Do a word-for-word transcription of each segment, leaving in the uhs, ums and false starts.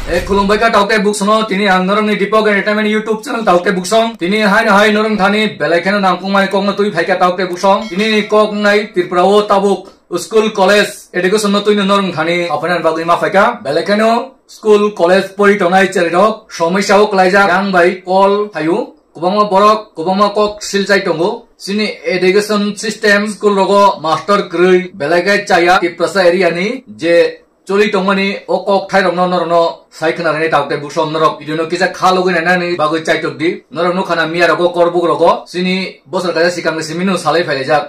E khulumbai kha taukte buksong, tini ang norokni Deepak Entertainment YouTube channel taukte buksong. Tini haino hai norok thani belai kheno nangkukmani kokno twi phaikha taukte buksong. Tini ni kok wngnai Tripura o tabuk school college education no twino norok thani aphaina bagwi ma phaikha. Belai kheno school college pori tongnai cherai rok somosya o kwlaijak yang bai call phaio. Kwbangma borok, kwbangma kok silchai tongo. Chini education system school rogo master kwrwi belai khe chaya Tiprasa area ni je choli tongmani o kok thairokno norokno sai khwna rwnai taukte buksong norok video no kisa kha logwi nainani bagwi chaitok di. Norok nukha na miya rogo korbuk rogo chini bosor kaisa sikang ni simi no salai phailaijak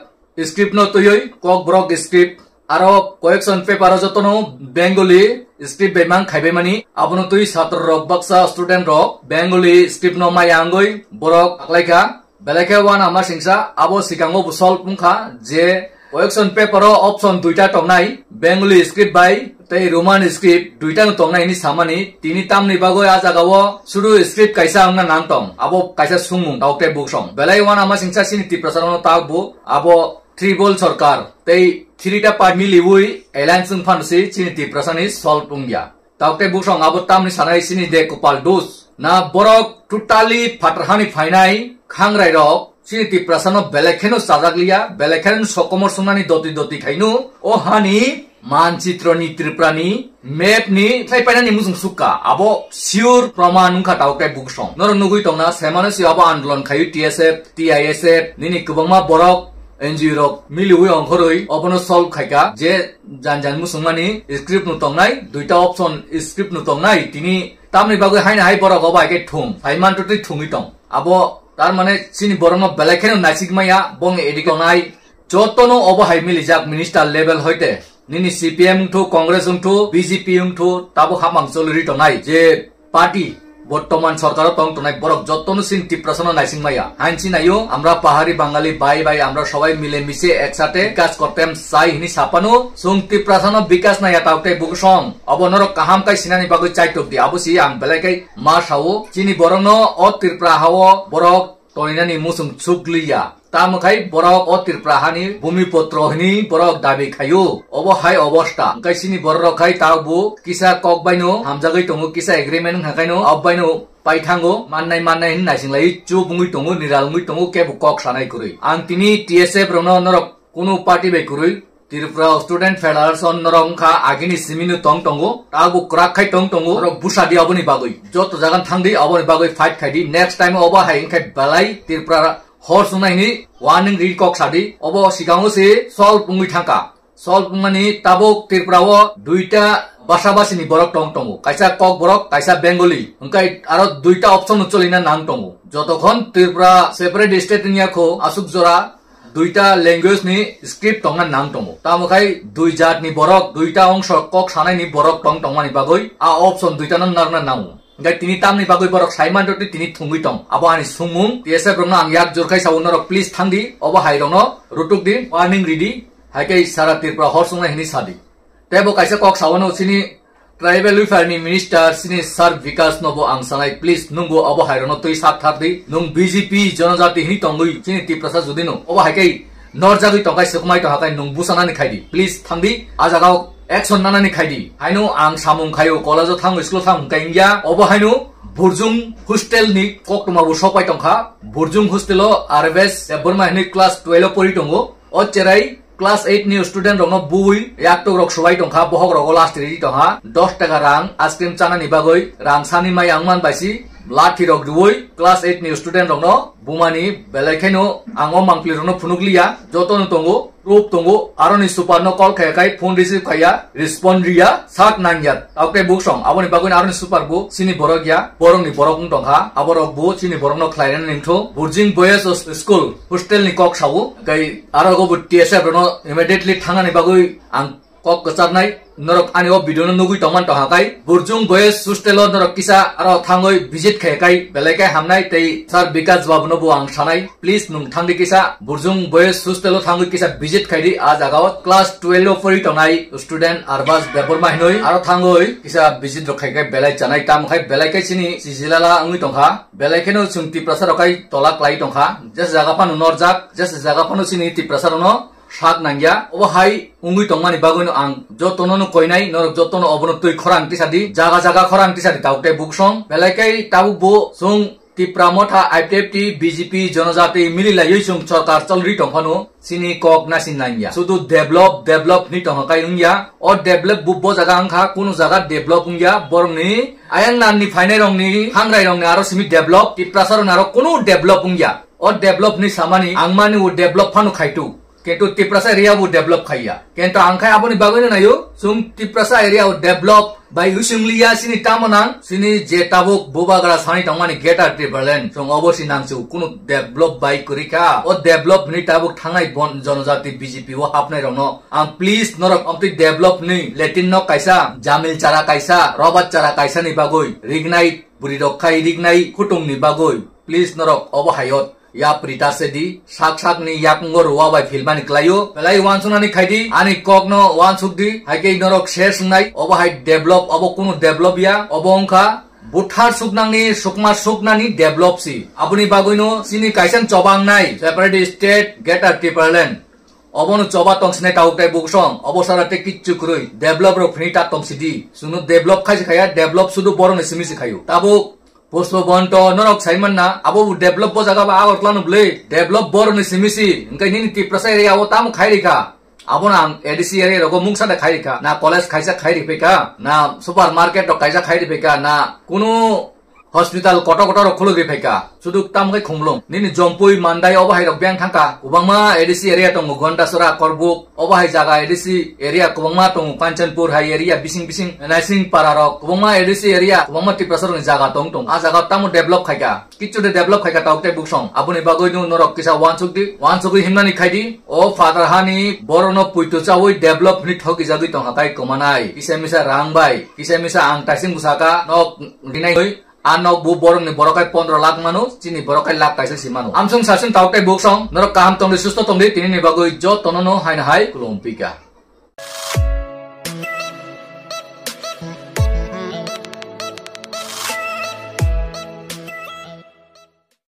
script no twiwi kok borok script aro correction paper o jotono Bengali script bai mang khaibai mani abono twi satro rok baksa student rok Bengali script no maya wngwi borok aklaikha. Belai khe uanama singsa abo sikango bo solve wngkha je correction paper o option duita tongnai, Bengali script bai tei Roman script duita no tongnai hini samani. Tini tamni bagwi a jagao sudu script kaisa wngna nang tong, abo kaisa sungmung taukte buksong. Belai uanama singsa chini Tiprasa no tak bo abo tribal sorkar tei three ta part miliwi alliance wng phano se chini Tiprasa ni solve wngya. Taukte buksong abo tamni sanai sini de kopal dos. Na borok totally phatar hani phainai khangrai rok sini Tiprasa no belai kheno chajak liya, belai kheno sokomor sungnani doti doti khaino o hani manchitro ni Tripura ni map ni thlai painani musung sukka abo sure proman wngkha taukte buksong. Norok nugui tongna semano si abo andolon khayu T S F, T I S F, nini kwbangma borok N G O rok miliwi ongkhorwi obono solve khaikha je jan jan musungmani script no tongnai, duita option script no tongnai, tini tamni bagwi haino hai borok obo hai khe thung, hai manto twi thungwi tong. Abo tar mane chini borokno belai kheno naisik maya, bongni edik tongnai, jotono obo hai milijak minister level hoite. Nini C P M wngthu, Congress wngthu, B J P wngthu, tabuk hamang choliri tongnai je party bortoman sorkaro tong tongnai borok jotono sin Tiprasano naising maya. Hain sinayo, আমরা পাহাড়ি বাঙালি ভাই ভাই, আমরা সবাই মিলেমিশে একসাথে কাজ করতাম চাই hini sapano, sung Tiprasano bikas naya taukte buksong. Obo norok kaham kai sinani bagwi chaitok di, abo si ang belai kai ma sao. Chini borokno o Tripura hao borok toninani musung chukliya. Tamo khai borok o Tripura hani bhumiputro hini borok dabi khaio. Obo hai obosta. Hwnkhe chini borok rok khai tabuk kisa kok baino hamjagwi tongo, kisa agreement wngkha khaino, ob baino paithango, mannai mannai hini naising lai, chup wngwi tongo, niral wngwi tongo, kebo kok sanai kwrwi. Ang tini T S F rokno norok kunu party bai kwrwi, Tripura Student Federation norok wngkha agini simino tong tongo, tabuk kwrak khai tong tongo, norok busa di aboni bagwi. Joto jagan thang di aboni bagwi fight khai di. Next time obo hai wngkhe belai Tripura hor sungnai hini warning ri kok sadi. Obo sikango se solve wngwi thangkha. Solve wngmani tabuk Tripura o duita basa basini borok tong tongo. Kaisa Kokborok, kaisa Bengali. Hwnkhe aro duita option no cholina nang tongo. Jotokhon Tripura separate state wngya kho aswk jora duita language ni script tongna nang tongo. Tamo khai dui jat ni borok, duita ongso kok sanai ni borok tong tongmani bagwi a option duita no narwkna nango. Hwnkhe tini tamni bagwi borok sai manjotwi tini thungwi tong. Abo ani sungmung, T S F rokno ang yak jor khai sao, norok please thang di, obo hai rokno rutuk di, warning ri di, hai khe sara Tripura hor sungnai hini sa di. Tei bo kaisa kok sao no chini Tribal Welfare ni Minister chini Sir Vikas no bo ang sanai, please nungbo obo hai rokno twi sak thar di, nung B J P jonojati hini tongwi chini Tiprasa jodi no obo hai khe norjagwi tongkhai, swkmai tongkha khe nwng busanani khai di. Please thang di, a jagao action nanani khai di. Haino ang samung khaio, college-o thango, school-o thango hwnkhe wngya. Obo haino Burjung hostel ni koktwma bo sopai tongkha. Burjung hostel-o Arves Debbarma hinwi class twelve-o pori tongo. O cherai class eight ni student rokno bui yaktok rok subai tongkha, bohok rogo last ridi tongha. Dos taka rang ice cream chanani bagwi rang sani mai ang man baisi lathi rok riwi class eight ni student rokno bumani belai kheno ang o mangpli rokno phunuk liya, joto no tongo, proof tongo, aroni super no call khaya khai phone receive khaya, respond riya, sak nangya. Taukte buksong, aboni bagwi aroni super bo chini borok ya, borok ni borok wng tongkha, aborok bo chini borok no khlai nani ningtho. Burjing Boys School hostel ni kok sao, kai aro go bo T S F rokno immediately thangnani bagwi ang kok kwcharnai, norok ani o video no nugwi tongman tongha kai. Burjung Boys hostel o norok kisa aro thangwi visit khai kai, belai khe hamnai tei Sir Vikas Babu no bo ang sanai, please nwng thangdi kisa Burjung Boys hostel o thangwi kisa visit khai di. A jaga o class twelve o pori tongnai student Arbas Debbarma hinwi aro thangwi kisa visit rok khai kai, belai chanai tam khai, belai khe chini chijilala wngwi tongkha, belai kheno chwng Tiprasa rok kai tola klai tongkha, jesa jaga phano norjak, jesa jaga phano chini Tiprasa rokno sak nangya. Obo hai wngwi tongmani bagwino ang jotono no koinai, norok jotono obono twi khorang tisadi, jaga jaga khorang tisadi tabuk tei buksong. Belai khe tabuk bo chwng Tipra Motha, I P F T, B J P, Jonojati mili laiwi chwng sorkar cholri tong phano chini kok nasin nangya. Sudu develop, develop hwnwi tong kha kai wngya. O develop bo, bo jaga wngkha, kunu jaga develop wngya. Borokni ayang nanni phainai rokni, hangrai rokni aro simi develop, Tiprasa rokni aro kunu develop wngya. O develop ni samani ang mani o develop phano khaitu. Kintu Tiprasa area bo develop khaiya. Kintu ang khai aboni bagwi no nayo, chwng Tiprasa area o develop bai usung liya sini tamo nang, sini je tabuk bubagra sani tongmani Greater Tipraland, chwng obo si nangsu, kunu develop bai kwrwi kha. O develop ni tabuk thangnai bon jonojati B J P o hapnai rokno ang please norok amtwi develop ni latrine no kaisa, jamil chara kaisa, robat chara kaisa ni bagwi rignai bwrwi rok khai rignai khutung ni bagwi. Please norok obo hayot yapri ta se di, sak sak ni yakungo ruwa bai philmani klaio. Belai wansuknani khai di, ani kok no wansuk di, hai khe norok se swngnai, obo hai develop, obo kunu develop ya, obo wngkha buthar suknangni sukma suknani develop si. Aboni bagwino chini kaisa choba wngnai separate state Greater Tipraland. Obono choba tong sinai tabuk tei buksong, obo sara tei kichu kwrwi, develop rok phini ta tong sidi. Chwngno develop khai se khaya, develop sudu borokni simi se khayo. Tabuk Pushpa Bonto norok sai manna, abo bo develop bo jaga ba Agartala no bwlwi, develop borokni simi si, hwnkhe nini Tiprasa area o tamo khai rikha. Abono ang A D C area rogo mungsa da khai rikha, na college kaisa khai rikha, na supermarket rok kaisa khai rikha, na kunu hospital kotor kotor rok khulugwi phaikha. Suduk tam khai khumlung. Nini Jompui, Mandai, obo hai rok beng thangkha. Kwbangma A D C area tongo, Gondasora, Korbuk, obo hai jaga A D C area kwbangma tongo, Kanchanpur hai area bising bising, Naising para rok, kwbangma A D C area, kwbangma Tiprasa rokni jaga tong tong. A jaga tamo develop khaikha. Kichu de develop khaikha tabuk tei buksong. Aboni bagwi nung norok kisa wansuk di, wansugwi himnani khai di. O phatar hani borokno puitu chawi develop hwnwi thokijagwi tongkha tai kwmanai. Kisa misa rang bai, kisa misa ang taising bwsaka nok rinai. A nok bo borokni borok hai pondro lakh mano, chini borok hai lakh kaisa si mano. Amsong sasong tabuk tei buksong, norok kaham tongdi, susto tongdi, tinini bagwi jotono no haino hai khulum pika.